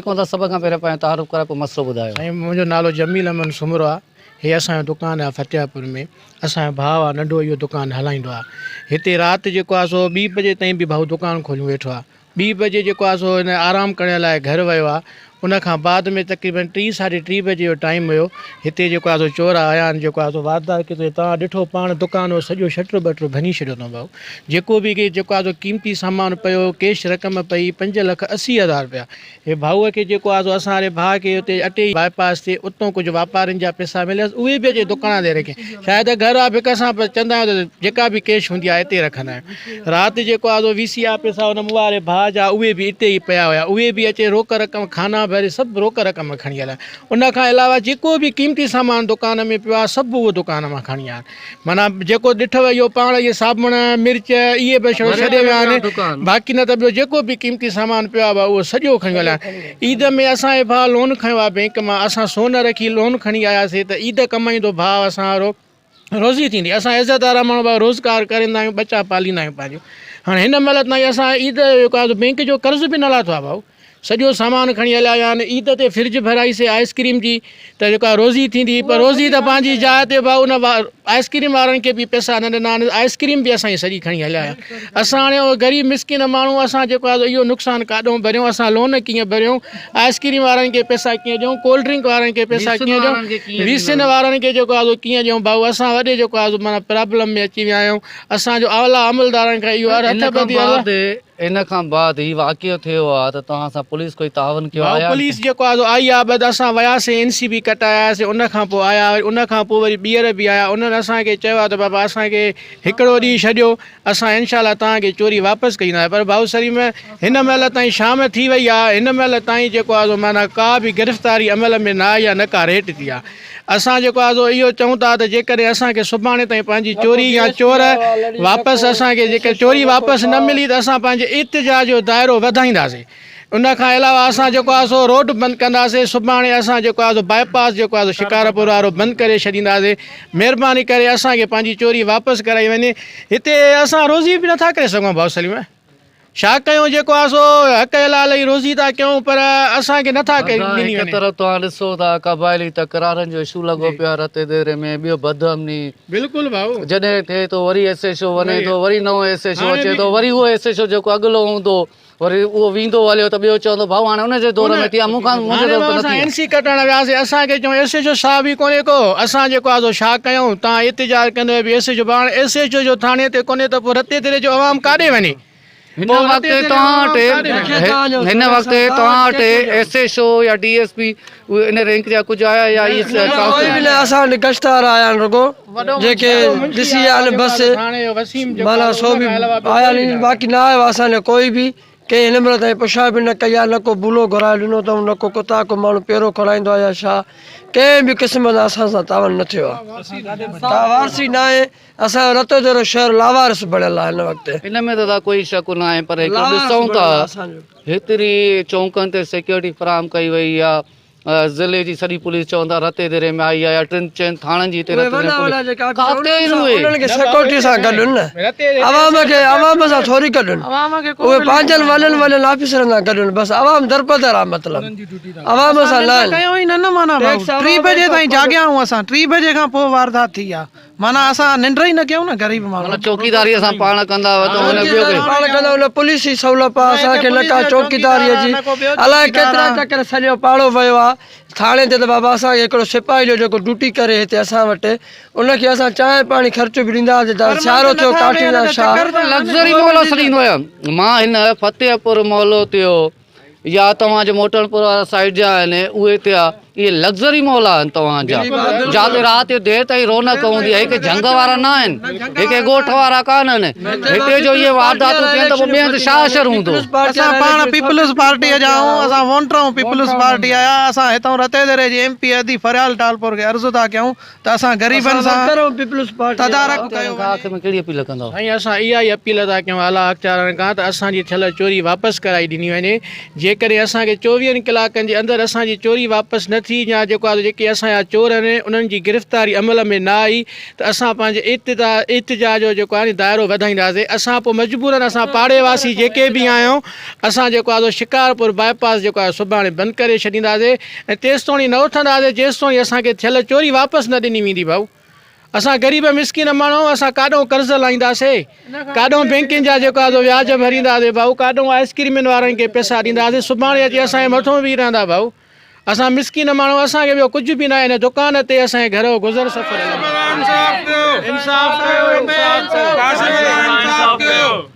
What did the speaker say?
عليڪم ادا سڀ کان پهريان پنهنجو تعارف ڪرايو پوء مسئلو ٻڌايو. سائين منهنجو نالو جميل احمد سومرو آ هي اسان جو دڪان آ فتح پور ۾ اسان جو ڀاء آ ننڍو اهو دڪان هلائيندو آ هتي رات جيڪو آ سو ٻي بجي تائين به ڀائو دڪان کوليون ويٺو آ ٻي بجي جيڪو آ سو هن آرام ڪرڻ لاء گهر ويو آ ان کان بعد ۾ تقريبن ٽي ساڍي ٽي بجي جو ٽائيم هيو هتي جيڪو آ سو چور آيا آهن جيڪو آ سو واردات ڪئي توهان ڏٺو پاڻ دڪان جو سڄو شٽر ٻٽر ڀڃي ڇڏيو اٿئون ڀائو جيڪو به جيڪو آ سو قيمتي سامان پيو ڪيش رقم پئي 5,80,000 رپيا هي ڀائوء کي جيڪو آ سو اسان واري ڀاء کي اتي اٽي جي باء پاس تي اتون ڪجهه واپارين جا پئسا مليس اهي به اچي دڪان تي رکيائين. شايد گهر آ به اسان چوندا آهيون ته جيڪا به ڪيش هوندي آهي اتي رکندا آهيون. رات جيڪو آ سو وي سي آ پئسا ان مون واري ڀاء جا اهي به اتي ئي پيا هيا اهي به اچي روڪ رقم خانا ڀري سڀ روڪ رقم کڻي هليا. ان کان علاوه جيڪو به قيمتي سامان دڪان ۾ پيو آ سڀ اهو دڪان مان کڻي آيا آهن. معنيٰ جيڪو ڏٺو اهو پاڻ اهي صابڻ، مرچ اهي به ڇڏي ويا آهن باقي نه ته ٻيو جيڪو به قيمتي سامان پيو آهي اهو سڄو کڻي هليا آهن. عيد ۾ اسان جي ڀاء لون کنيو آهي بينڪ مان اسان سون رکي لون کڻي آياسي ته عيد ڪمائيندو ڀاء اسان وارو روزي ٿيندي اسان عزت وارا ماڻهو ڀاء روزگار ڪريندا آهيون ٻچا پاليندا آهيون پنهنجو هاڻي هن مهل تائين اسان عيد جو جيڪو آهي بينڪ جو قرض به نه لاٿو آهي ڀاء سڄو سامان کڻي هليا ويا آهن عيد تي فرج ڀرائي سي آئس ڪريم جي ته جيڪا روزي ٿيندي پر روزي ته پنهنجي جاء تي ڀاء ان آئس ڪريم وارن کي به پئسا نه ڏنا آهن آئس ڪريم به اسان جي سڄي کڻي هليا ويا اسان هاڻي اهي غريب مسڪين ماڻهو اسان جيڪو آهي اهو نقصان ڪاڏو ڀريون اسان لون ڪيئن ڀريون آئس ڪريم وارن کي پئسا ڪيئن ڏيون ڪولڊ ڊرنڪ وارن کي پئسا ڪيئن ڏيون ويسين وارن کي جيڪو آهي ڪيئن ڏيون ڀاء اسان وڏي جيڪو آهي معنيٰ پرابلم ۾ اچي ويا آهيون اسان جو اعليٰ عملدارن کان اهو هٿ ٻڌي ان کان بعد هي واقعو ٿيو آ ته توهان سان پوليس ڪوئي تعاون ڪيو آ يا پوليس جيڪو آ سو آئي آ بعد اسان وياسين اين سي بي ڪٽائي آياسين ان کان پوء آيا وري ان کان پوء وري ٻيهر به آيا انهن اسان کي چيو آ ته بابا اسان کي هڪڙو ڏينهن ڇڏيو اسان انشاء الله توهان کي چوري واپس ڪئي اينداسين پر ڀائو سليم هن مهل تائين شام ٿي وئي آ هن مهل تائين جيڪو آ سو معنيٰ ڪا به گرفتاري عمل ۾ نه آئي آ نه ڪا ريٽ ٿي آ اسان جيڪو آهي سو اهو چئون ٿا ته جيڪڏهن اسان کي سڀاڻي تائين پنهنجي چوري يا چور واپس اسان کي جيڪڏهن چوري واپس نه ملي ته اسان پنهنجي احتجاج جو دائرو وڌائينداسين ان کان علاوه اسان جيڪو آهي سو روڊ بند ڪنداسين سڀاڻي اسان جيڪو آهي سو باء پاس جيڪو آهي سو شڪارپور وارو بند ڪري ڇڏينداسين مهرباني ڪري اسان کي پنهنجي چوري واپس ڪرائي وڃي هتي اسان روزي به نٿا ڪري سگهون ڀائو سليم ڇا ڪيون جيڪو آ سو حق حلال جي روزي ٿا ڪيون پر اسان کي نٿا ڏني وڃي. هڪ طرف توهان ڏسو ٿا قبائلي تڪرارن جو اشو لڳو پيو آهي رتي ديري ۾ ٻيو بدامني بلڪل ڀائو جڏهن ٿئي ٿو وري ايس ايڇ او وڃي ٿو وري نئون ايس ايڇ او اچي ٿو وري اهو ايس ايڇ او جيڪو اڳلو هوندو وري اهو ويندو هليو ته ٻيو چوندو ڀائو هاڻي ان جي دور ۾ ٿي آهي مون کان منهنجي دور ۾ نه ٿي آهي. اين سي ڪٽڻ وياسي اسان کي چيون ايس ايڇ او صاحب ئي ڪونهي ڪو اسان جيڪو آ سو ڇا ڪيون توهان احتجاج ڪندو به ايس ايڇ او هاڻي ايس ايڇ او جو ٿاڻي تي ڪونهي ته پوء رتي ديري جو عوام ڪاڏي وڃي. هن وقت توهان وٽ هن وقت توهان وٽ ايس ايڇ او يا ڊي ايس پي ان رينڪ جا ڪجهه آيا يا اهي ڪوئي به نه اسان وٽ گشتار آيا آهن رڳو جيڪي ڏسي ويا آهن بس معنيٰ سو به آيا آهن باقي نه آيو آهي اسان ڏي ڪوئي به ڪنهن هن مهل تائين پڇا به نه ڪئي آهي نه ڪو بولو گهرائي ڏنو اٿئون نه ڪو ڪتا ڪو ماڻهو پيرو کڻائيندو آهي يا ڇا ڪنهن به قسم سان اسان سان تعاون نه ٿيو آهي ڪا وارثي نه آهي اسان جو رتوديرو شهر لاوارث بڻيل آهي هن وقت. ان ۾ دادا ڪوئي شڪ ناهي پر هڪ ڏسون ٿا هيتري چونڪن تي سيڪيورٽي فراهم ڪئي وئي آ ضلعي جي سڄي پوليس چون ٿا رتي ديري ۾ آئي آ يا ٽن چئن ٿاڻن جي هتي رتي ديري پوليس ڪاٿي آهن اهي. انهن کي سيڪيورٽي سان گڏن نه عوام کي عوام سان ٿوري گڏن اهي پنهنجن وڏن وڏن آفيسرن سان گڏن بس عوام درپدر آ مطلب عوام سان نه آهن. ڪيو ئي نه نه معنيٰ ڀائو ٽي بجي تائين جاڳيا آهيون اسان ٽي بجي کان پوء واردات ٿي آ. معنيٰ اسان ننڊ ئي نه ڪيون نه غريب ماڻهو. معنيٰ چوڪيداري اسان پاڻ ڪندا هئا ته ان ٻيو ڪير. پاڻ ڪندا هئا نه پوليس جي سهولت آ اسان کي نه ڪا چوڪيداري جي الائي ڪيترا چڪر سڄو پاڙو ويو آ ٿاڻي تي ته بابا اسان کي هڪڙو سپاهي ڏيو جيڪو ڊيوٽي ڪري هتي اسان وٽ ان کي اسان چانهه پاڻي خرچ به ڏيندا هئاسين ته سيارو ٿيو ڪاٺين جا شاهه. لگزري محلو سڏيندو هيم مان هن فتح پور محلو ٿيو يا توهان جو موٽڻ پور وارا سائيڊ جا آهن اهي ٿيا اهي لگزري محلا آهن توهان جا جاتي رات جو دير تائين رونق هوندي آهي هڪ جهنگ وارا نه آهن هڪ ڳوٺ وارا ڪانه آهن هتي جو اهي وارداتون ٿين ته پوء ٻئي هنڌ ڇا اشر هوندو. اسان پاڻ پيپلز پارٽيء جا آهيون اسان وونٽر آهيون پيپلز پارٽيء جا اسان هتان رتيديري جي ايم پي اي ادي فريال ٽالپور کي عرض ٿا ڪيون ته اسان غريبن سان تدارڪ ڪيو وڃي. آخر ۾ ڪهڙي اپيل ڪندؤ؟ سائين اسان اها ئي اپيل ٿا ڪيون اعليٰ اختيارن کان ته اسان جي ٿيل چوري واپس ڪرائي ڏني وڃي جيڪڏهن اسان کي چوويهن ڪلاڪن جي اندر اسان جي چوري واپس نه. ٿي يا جيڪو آهي جيڪي اسان جا چور آهن انهن جي گرفتاري عمل ۾ نه آئي ته اسان پنهنجي احتجاج جو جيڪو آهي دائرو وڌائينداسين. اسان پوء مجبورن اسان پاڙي واسي جيڪي به آهيون اسان جيڪو آهي سو شڪارپور باء پاس جيڪو آهي سڀاڻي بند ڪري ڇڏينداسين ۽ تيستوڻي نه اٿنداسين جيستوڻي اسان کي ٿيل چوري واپس نه ڏني ويندي. ڀائو اسان غريب مسڪين ماڻهو آهيون اسان ڪاڏئون قرض لاهينداسين ڪاڏئون بينڪن جا جيڪو آهي سو وياج ڀرينداسين ڀائو ڪاڏئون آئسڪريمن وارن کي پئسا ڏينداسين سڀاڻي اچي اسان جي مٿو بيهي رهندا ڀائو اسان مسڪين ماڻهو اسان کي ٻيو ڪجهه به ناهي هن دڪان تي اسان جي گهر جو گذر سفر هلندو آهي. انصاف ڪيو انصاف ڪيو انصاف ڪيو.